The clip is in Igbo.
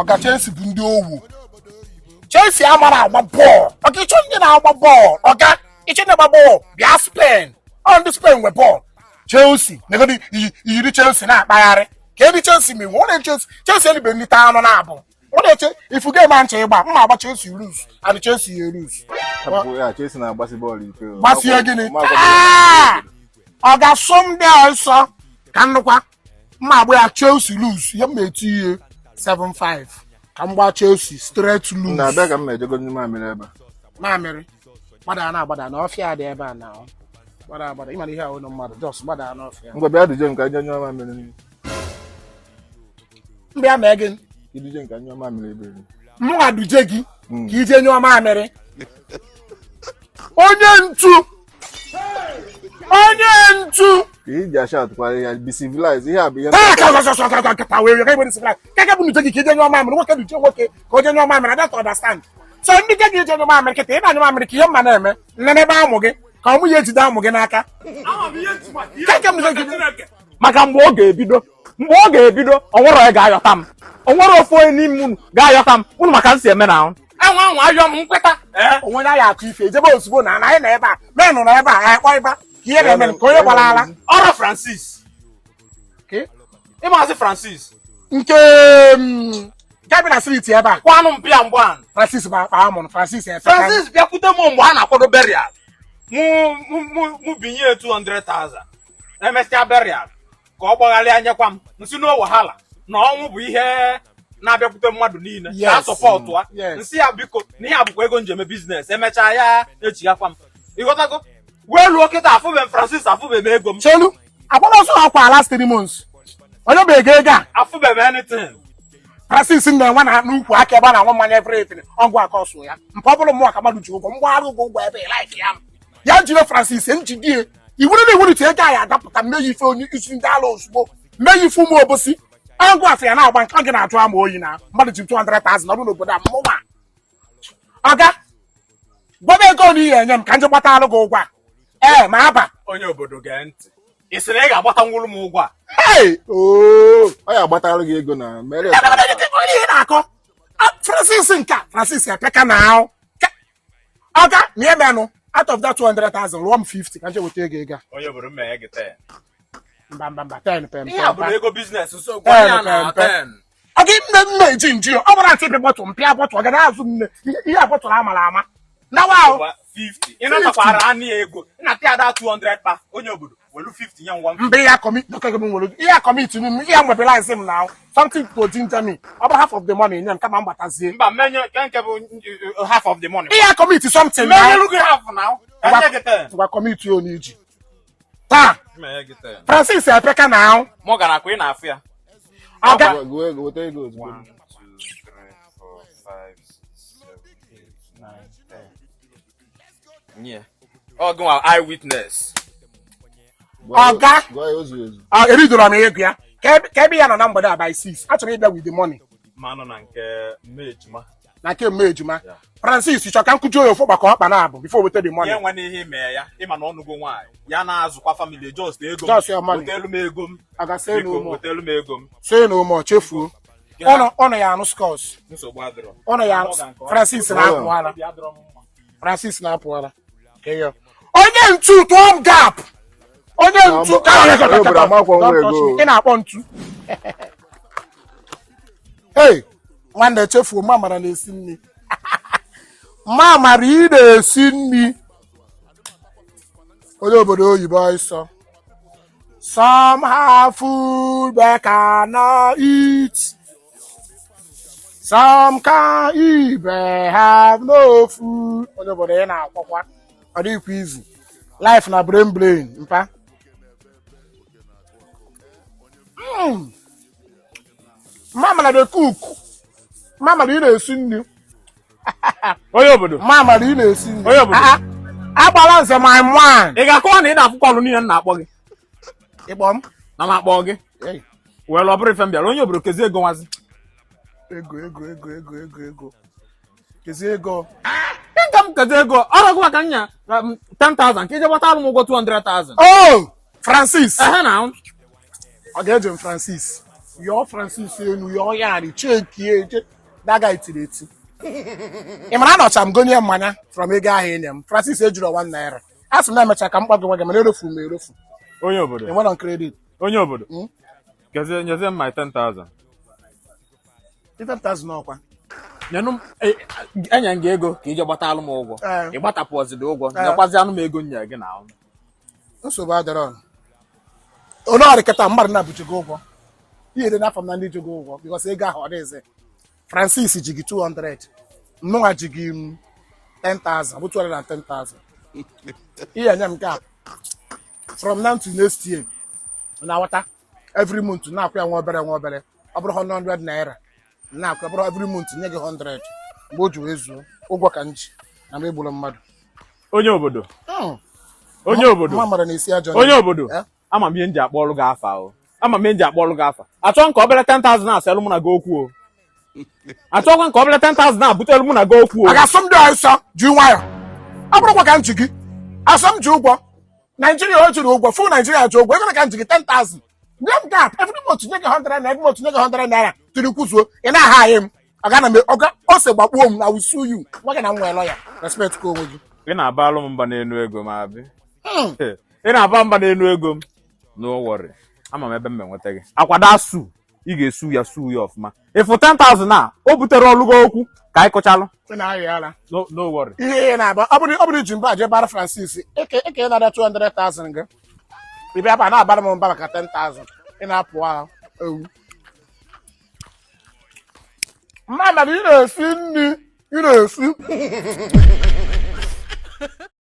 Ọga, Chelsea bụ ndị owu. Chelsea amara agba bọọlụ. Ọga, ịchọ ndị na-agba bọọlụ, ọga, ịchọ ndị agba bọọlụ, bịa Spain. Ọ ndị Spain nwe bọọlụ. Chelsea negodi iyiri Chelsea na-akpagharị ka edi Chelsea mewe ọ na Chelsea. Chelsea elibe nlite anụ na abụ ọ na-eche ifu game a nche ịgba mma agba Chelsea lose and Chelsea ya lose. Hapụ ya, Chelsea na-agbasi bọọlụ ike o. Gbasie gịnị? Ọmakwa- Ah! Ọ ga-asụ ndị ọsọ ka nnukwa mma agba ya Chelsea lose. Ihe m na-eti ihe 7-5 ka m gbaa Chelsea straight lose. Na-abịa ka m na-ejego n'ime mamịrị ebe a. Mamịrị gbada na-agbada n'ọfịa dị ebe a na gbada agbada. Ịmara ihe ahụ mmadụ just gbada n'ọfịa. Ngwa, bịa duje m ka anyị nyụọ mamịrị. Mbịa mee gị? Iduje m ka nyụọ mamịrị ebe a. Mụnwa duje gị ka ije nyụọ mamịrị? Onye ntu, onye ntu. Ka iji asha atụkwara ya, be civilized. Ihe a bụ ihe Taa ka ọzọ ọzọ ọzọ nkịta wee ka igbe civilized keke bụ nuje gị ka ije nyụọ mamịrị. Nwoke duje nwoke ka o je nyụọ mamịrị, I don't understand. So ndị je gị ije nyụọ mamịrị kịta, ị na-anyụ mamịrị ka ihe mma na-eme nnenebe amụ gị ka ọmụ ya ejide amụ gị n'aka keke m nuje gị. Maka mgbe ọ ga-ebido, o nwere onye ga-ayọta m, o nwere ofu onye n'ime unu ga-ayọta m unu maka nsi eme na ahụ anwa anwa ayọ m nkweta. Onwe ya akụ ife ejebe ozugbo na anyị na ebe a menụ na ebe a anyị kpọ ịba ka ihe na-eme ka onye gbara ala. Ọrụ Francis, ịmaazị Francis. Nke gabi na street ebe a. Kwanụ mpịa mgbe a. Francis bụ akpa amụrụ Francis efeka. Francis bịakwute m mgbe a na-akwado burial mụ binye 200,000. Emesịa burial ka ọ gbagharịa nyekwa m nsị no wahala, na ọnwụ bụ ihe na-abịakwute mmadụ niile ka support a. Nsị ya biko, na ihe a bụkwa ego njem business, emechaa ya echighakwa m. Ịghọtago? Wee luo kịta, afụbe m Francis, afụbe m ego m. Chelu, akwamozu akwa last 3 months, onye bụ ego ego a? Afụbe m anything. Francis na-enwe na n'ukwu aka ebe a na-anwụ mmanya every evening. Ọgwụ aka ọsụ ya mpa ọ bụrụ mmụọ ka mmadụ ji ụgwọ mgbagharị ụgwọ ụgwọ ebe like ya ya jide Francis njidie iwere na iwere ego a ya adapụta mmeghe ife onye isi ndị ala ozugbo mmeghe ife ụmụ obosi ọgwụ afọ ya na-agba nke ọ gị na-ajụ ama oyi na mmadụ ji 200,000 ọrụ n'obodo a. Mmụnwa ọga gwaba ego na ihe enye m ka nje gbatalụ gị ụgwọ a ee ma aba. Onye obodo, gee ntị, ị sị na ị ga-agbatanwuru m ụgwọ a? Hey! Oh! Ọ ya agbatara gị ego na mere. Onye ihe na-akọ. Ah, Francis nke a, Francis epeka na ahụ ọga na emenụ out of that 200,000 lụọ m 50 ka nje weta ego ego a. Onye obodo, mma gị 10. Mba, mba, mba, 10 pem. Ihe a bụ na ego business nso gwa 10 ya na pem. 10. Ọ gị nne nne eji nji ọ bụrụ ntị bọtụ mpịa bọtụ ọ ga na-azụ nne ihe a bọtụrụ amara ama nawa ahụ. Gwa 50 ị natakwara anị ya ego ị nata ya da 200 kpa. Onye obodo, welu 50 nye ngwa. Mbe ya commit dọka gị m nwere ihe ya commit m, ihe ya mobilize m now, something to ginger me. Ọ bụ half of the money nye m kama m gbatazie. Mba, mmenye nke nke bụ half of the money. Ihe ya commit something now. Mmenyelu gị half now ka nye gị 10. Ngwa, commit ya onye iji taa. Mmenye gị 10. Francis epeka na ahụ. Mụ gara akwa ị na-afụ ya. Ọga. Gụọ ego, weta ego ozugbo. 1 2 3 4 5 6 7 8 9 10. Nye ọ gị nwa eyewitness. Ọga. Gụọ ya, o zuru ezu. Ah, eridoro m ego ya ka ebe ya nọ na mgbede a by 6 achọrọ ịbịa with the money. Ma nọ na nke mme ejima. Na nke mme ejima. Francis chọ ka nkụji oyi ofu gbakọ ọkpa na abụ before weta the money. Ihe nwe n'ihe ime ya, ịma na ọnụgo nwaanyị ya na-azụkwa family, just ego m. Just your money. Wetelu m ego m. Aga say Biko, no more. wetelu m ego m. Say no more, chefuo. Ụnụ ụnụ ya anụ scores. Nsogbu adịrọ. Ụnụ ya Francis na-apụ ara. Obi adịrọ m mma. Francis na-apụ ara. Keyo. Onye ntu tụọ m gap, onye ntu. Onye obodo amakwa nwa Don't touch ego. me. Ị na-akpọ ntu. Hey, nwanne, chefuo. Mma mara na-esi nri, mma mara ị na-esi nri. Onye obodo oyibo ịsọ, some have food but cannot eat, some can eat but have no food. Onye obodo, ị na-akwakwa ọ dịghịkwa izu life na brain brain mpa. Mama na dey cook. Mama na ị na-esi nri. Onye obodo. Mama na ị na-esi nri. Onye obodo. Ah, ah. Agbala nze my man. Ị ga-akọwa na ị na-afụkwa ọlụ niile m na-akpọ gị? Ịkpọ m? Na m akpọ gị. Hey, wee lụ ọ bụrụ ife m bịara. Onye obodo, kezie ego nwazi. Ego, ego, ego, ego, ego, ego, kezi ego. Nke m kezie ego ọrụ gị maka nya 10,000 ka ije gbata alụ m ụgwọ 200,000. Oh, Francis. Ehe na. Ọ ga-eji m Francis. Yọọ Francis enu, yọọ ya arị, chekie eche daga etiri eti. Ị mara anọcha m gonye mmanya from ego ahụ enye m. Francis ejuru ₦1. A sị m na-emecha ka m gwa gị gwa gị, mana erofu m erofu. Onye obodo. Enwere m credit. Onye obodo. Kezie, nyezie m my 10,000. 10,000 ọkwa. Nyenụ m, enye m gị ego ka ije gbatalụ m ụgwọ. Ee. Ị gbatapụzidi ụgwọ. Ee. Nyekwazi anụ m ego nye gị na ahụ. Nsogbu adịrọ. Onye ọrị kịta mmadụ na-abụchi gị ụgwọ, ihe dị n'afọ m na ndị ji gị ụgwọ, because ego ahụ ọ dịghịzị. Francis ji gị 200, mụnwa ji gị m 10,000, bụ 210,000. Ihe nye m nke a from now to next year na-aghọta, every month na-akwụ ya nwa obere nwa obere. Ọ bụrụ 100 naira na-akwụ, ọ bụrụ every month nye gị 100, mgbe o ji wee zuo ụgwọ ka m ji na m egburu mmadụ. Onye obodo. Onye obodo. Nwa mara na-esi ajọ. Onye obodo. Eh? Ama m ihe m ji akpọ ọlụ gị afa o. Ama m ihe m ji akpọ ọlụ gị afa. Achọ m ka obere 10,000 asịalụ mụ na gị okwu o. Achọkwa m ka obere 10,000 a butere mụ na gị okwu o. A ga-asọ m dị ọsọ ji nwayọ. Ọ bụrụkwa ka m ji gị asọ m ji ụgwọ Naijiria, o jiri ụgwọ fụ Naijiria ji ụgwọ ego ka m ji gị 10,000. Nye m gap, every month nye gị 100 naira, every month nye gị 100 naira tiri kwuzuo. Ị na-aha anyị m ọga na m ọga ose gbakpuo m na will sue you. Nwa gị na m nwee lawyer, respect ka onwe gị. Ị na-abalụ m mba n'elu ego m abi. Ị na-aba mba n'elu ego m. No worry. Ama m ebe m enweta gị. Akwado asu. Ị ga-esu ya, su ya ọfụma. Ịfụ 10,000 a, o butere ọlụ gị okwu ka anyị kụchalụ. Ị na-arịa ara. No, no worry. Ihe ị na-aba, ọ bụrụ iji mba jee bara Francis eke eke nara 200,000 gị, ị bịa ebe a na-abara m mba maka 10,000. Ị na-apụ agha ewu mma, mana ị na-esi nri, ị na-esi.